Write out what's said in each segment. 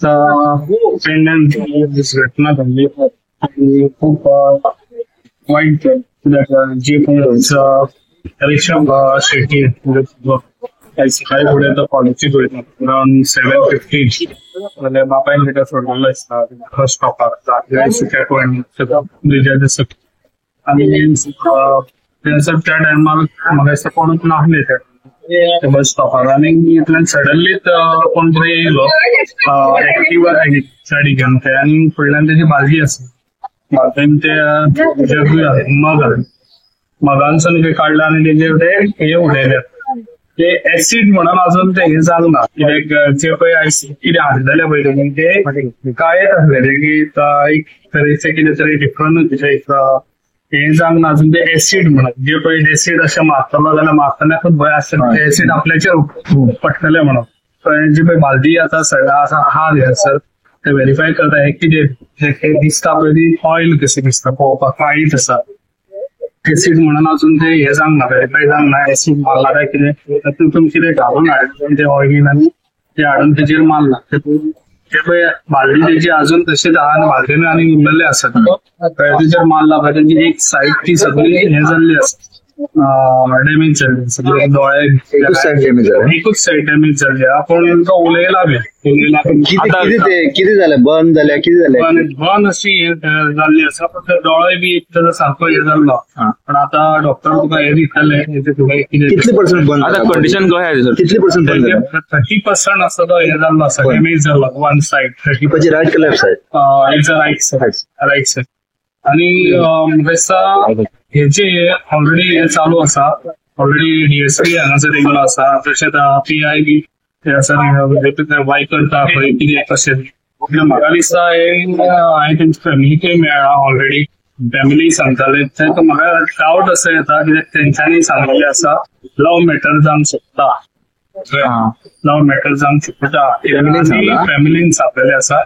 पेडण्यान घटना घडली आनी खूब वायट कित्याक जे पळय ऋषभ शेट्टी सकाळी फुडें तो कॉलेजीक वयता अरावंड 7:15 जाल्यार बापायन ताका सोडलेलो आसता बस स्टॉपार सुक्या पॉयंट ब्रिजार दिसता. आनी थंयसर त्या टायमार म्हाका दिसता कोणूच नासले त्या बस स्टॉपार. आनी इतल्यान सडनलीच कोण तरी येयलो एक्टिवा गाडी घेवन ते आनी फुडल्यान तेजी बालदी आसा, बालदेन ते मग घालें, मगानसून खंय काडला आनी तेजेर ते हे उडयले. ते एसीड म्हणून अजून ते हे जावंक ना, कित्याक जे पळय कितें हाडलेले पळय तेणी ते काळेच आसलेले की एक तरेचे कितें तरी डिफरंट एक हे जावंक ना अजून. ते एसीड म्हणून जे पळय एसीड अशें मारतलो जाल्यार मारतल्याकूच भंय आसता ते एसीड आपल्याचेर पडटले म्हणून. जी पळय बालदी आतां सगळ्या आसा आहा थंयसर ते व्हेरीफाय करता हे कितें दिसता पळय ती ऑयल कशी दिसता पळोवपाक काळीच आसा. एसीड म्हणून अजून ते हे जावंक ना, व्हेरीफाय जावंक ना एसीड मारला काय कितें. तातूंत कितें घालून हाडलें ते ऑयलीन आनी ते हाडून तेजेर मारला. ते पळय बालदी तेजी अजून तशीच आहा आनी बालदेन आनी उरलेले आसा तेजेर मारला पळय तेजी एक सायड ती सगळी हे जाल्ली आसा, डॅमेज जाल्ली सगळे दोळे एकूच सायड डॅमेज जाली, एकूच सायड डॅमेज जाल्ली आहा. पूण तो उलयला बी उलयला. कितें जालें? बर्न जाल्या कितें जालें? बर्न अशी जाल्ली आसा, पण ते दोळे बी ताजो सारको हे जाल्लो. पण आतां डॉक्टर तुका हे दितले कितले पर्संट बर्न? आतां कंडिशन कशें आसा सर? कितले पर्संट बर्न जालें? 30% आसा तो हे जाल्लो आसा, डॅमेज जाल्लो वन सायड. 30 म्हणजे रायट की left side? It's a right side, right side. आनी म्हाका दिसता हेजे ऑलरेडी हे चालू आसा, ऑलरेडी डीएसपी हांगासर येयल्लो आसा, तशेंच पीआय बी थंयसर वाय करता पळय कितें कशें. म्हाका दिसता हे हांवें तेंच्या फॅमिलीकय मेळ्ळा ऑलरेडी, फॅमिली सांगताले. म्हाका डावट असो येता कित्याक तेंच्यांनी सांगलेलें आसा लव मॅटर जावंक शकता, लव मॅटर जावंक शकता फॅमिलीन सांगलेलें आसा.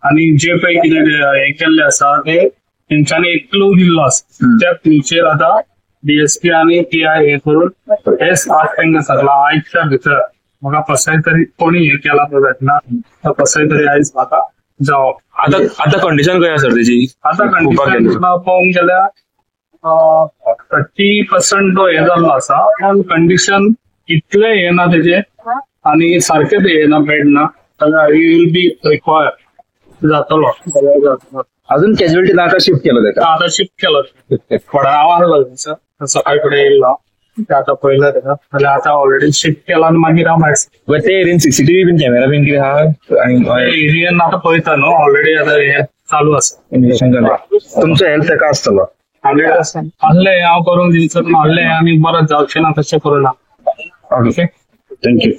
आनी जे पळय कितें हें केल्लें आसा ते तेंच्यांनी एक क्लू दिल्लो आसा, त्या क्लूचेर आतां डीएसपी आनी पीआय हे करून हेच आज तांकां सांगला आयच्या भितर म्हाका कसोय तरी कोणी हे केला घटना कसोय तरी आयज म्हाका जावप. आतां आतां कंडिशन कशें आसा सर तेजी? आतां कंडिशन पळोवंक गेल्यार 30% तो हे जाल्लो आसा, पूण कंडिशन इतलें हे ना तेजें आनी सारकें हे ना बेड ना, जाल्यार you will be required जातलो. अजून कॅज्युअलिटी ना शिफ्ट केलं ताका? आतां शिफ्ट केलो थोड्या आवाज सर सकाळी फुडें येयल्लो ते आतां पळयला ताका, जाल्यार आतां ऑलरेडी शिफ्ट केला आनी मागीर हांव भायर. ते एरियन सीसीटीव्ही बीन कॅमेरा बीन कितें आहा? एरियन आतां पळयता न्हू ऑलरेडी आतां हें चालू आसा. तुमचो हेल्प ताका आसतलो? आहले हांव करूंक दिवचो नासलें आनी बरें जावचें ना तशें करूं ना. Okay, thank you.